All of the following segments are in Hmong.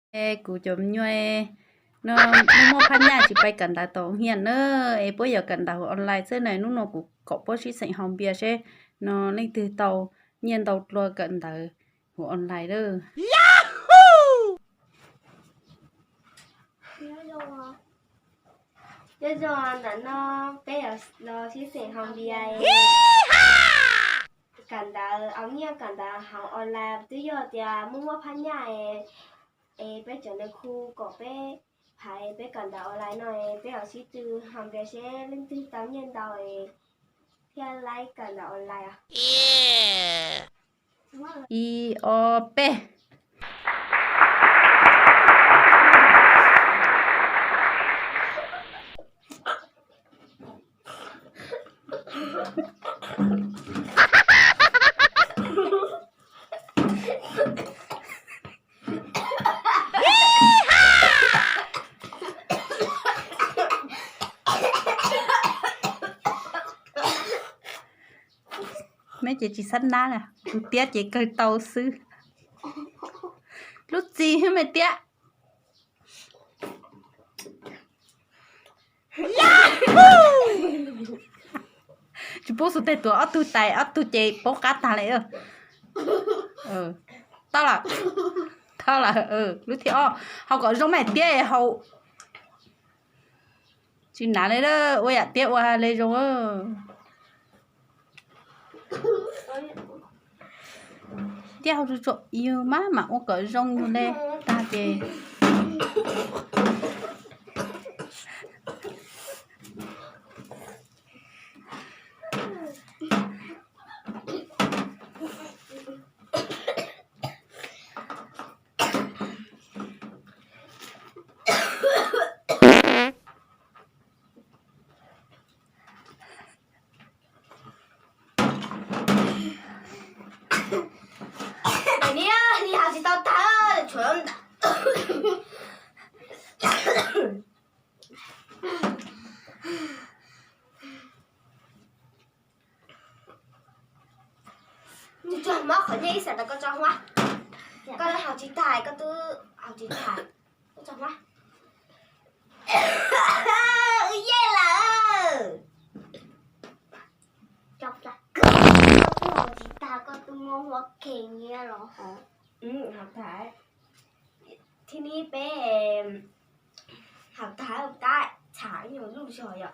Kuv cov me nyuam no, muaj muaj phab nyaj tsis pais kawm ntawv tom hias na, es puab yuav kawm ntawv hauv online xwb na. Hnub no kuv kom puab sib xeem haus npias seb no leej twg tau nyiaj ntau dlua kawm ntawv hauv online lawm. Nyob zoo, ntawm no peb los sib xeem haus npias, kawm ntawv, au nyiaj kawm ntawv hauv online. Twb yog tias muaj muaj phab nyaj es peb cov nais khu kom peb phais peb kawm ntawv online no, peb los sib tw haus npias seb leej twg tau nyiaj ntau thiaj laib kawm ntawv online. Ib, ob, peb. Meb ces tsis xab nab na, tus tiab ces kawg tau xwb. Lub txim me tiab. Tsis pub xuv teg tuav ob tug tais, ob tug ces paub qab tag li. Tau lawm, tau lawm. Lub thib ob, haus kom zoo me tiab haus. Tsis hnav li, ua yam tiab ua li zoo. Tiab haus tsuag tsuag yus mas mam ua kom zoo yus li tag ces. Ni, ni haus tsis tau tag, tshuav ntawm Tsuag tsuag, muab qhov nyiaj ib xees rau koj tso Huab. Koj haus tsis tag, koj twb haus tsis tag. Koj tso Huab. Wb yeej lawm. Koj twb haus tsis tag, koj twb muab Huab kheej nyiaj los hov. Haus tag. Thib ib peb haus tag tab txham ib nyuag lub zog yom.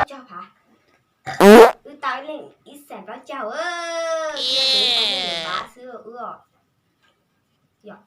Cog phav. Wb tau ib leeg ib xees plaub caug, pab xwb wb os. Yom.